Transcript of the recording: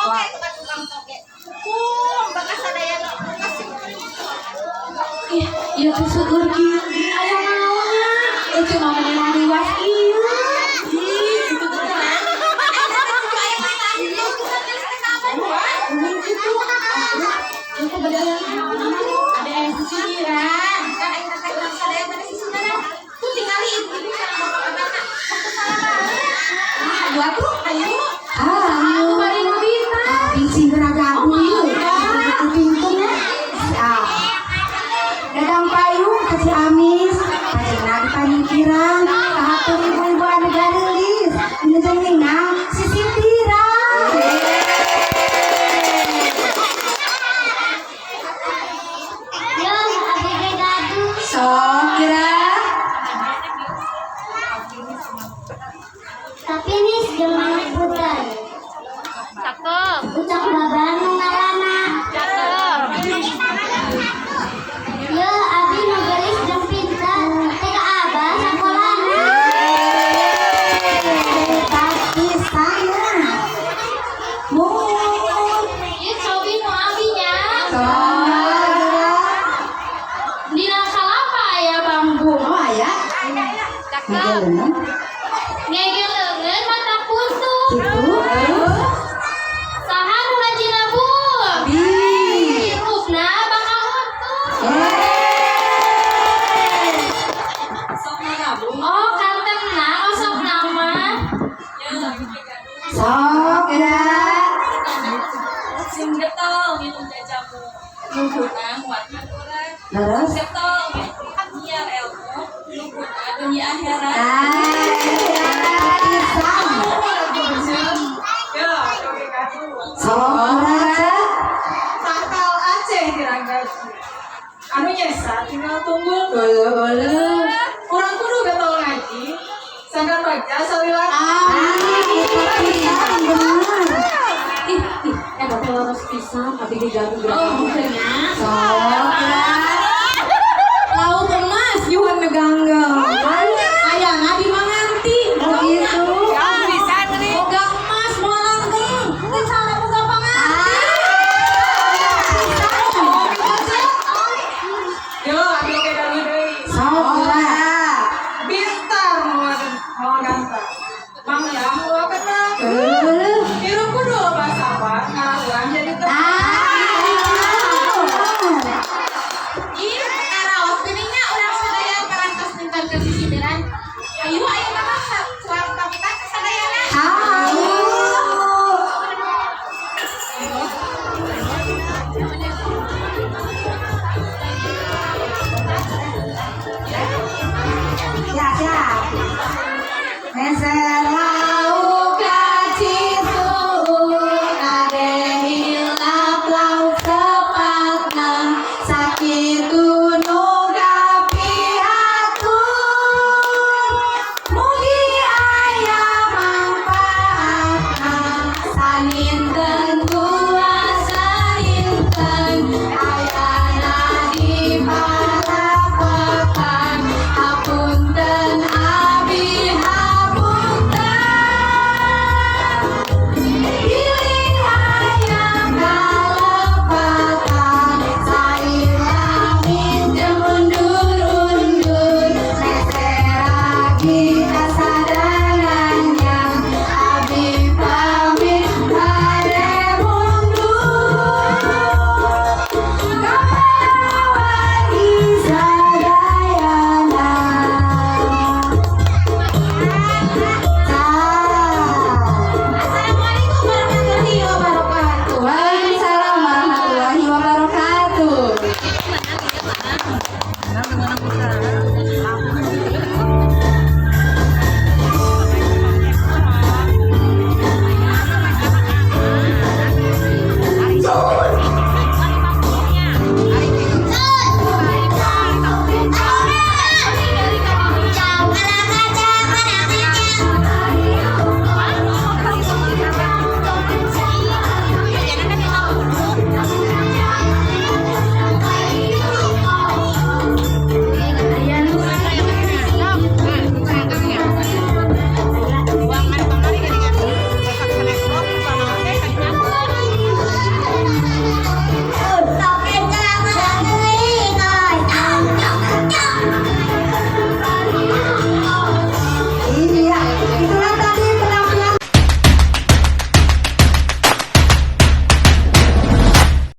Toge itu kan tukang toge. Hukum bakas sadayana kasih. Ih, ieu teh seueur kieu gini aya naonnya? Itu mah meni liwas ieu. Ih, itu tenang. Ayeuna teh nuju aya masalah ieu kita geus teh ka Abah dua. Nuhun kitu. Ieu teh bade aya naon? Ada aya sisiran. Kan ayeuna teh urang sadaya bade sisiran. Tuh tingali ibu-ibu sareng bapak-bapakna. Waktu salah. Ah, ayo atuh. Ayo. Ah, Aku bari ngabita. Bisi gaduh ieu. Pintunya. Ah. Dagang payung ka Ciamis, pajengna di panyingkiran, kahatur ibu-ibu anu gareulis, wilujeng nginang sisindiran. Yo, abi ge gaduh. Sok kira. Tapi nis jeung manuk puter. Cakep. Ucok babah nu ngaranna. Cakep. Yo, abi nu geulis jeung pinter. Teh ka Abah sakolana. Tapi saya mun Ieu cobi nu abi nya. sok kira. Dina kalapa aya bambu. Oh aya. Cakep. Ngegeleungeun. Ngegeleungeun mata puntung. Kitu. Saha nu haji nabung? Bi. Hirupna bakal untung. Oh, kantena osok nama. Sok kira. Sing getol nginum jajamu. Nuhuna nguatkeun urang. Terus. Getol nyiar ilmu, nuhuna dunia akhirat. Ah, pisan. Ya, oke gaduh. Sok kira. Tangkal Aceh diranggaji. Anu nyesa tinggal tunggu. Euleuh, euleuh. Urang kudu getol ngaji. Sangkan bagja salila. Amin. Pisan bener. Ih, ih, eta teh leres pisan abi ge gaduh gaduh.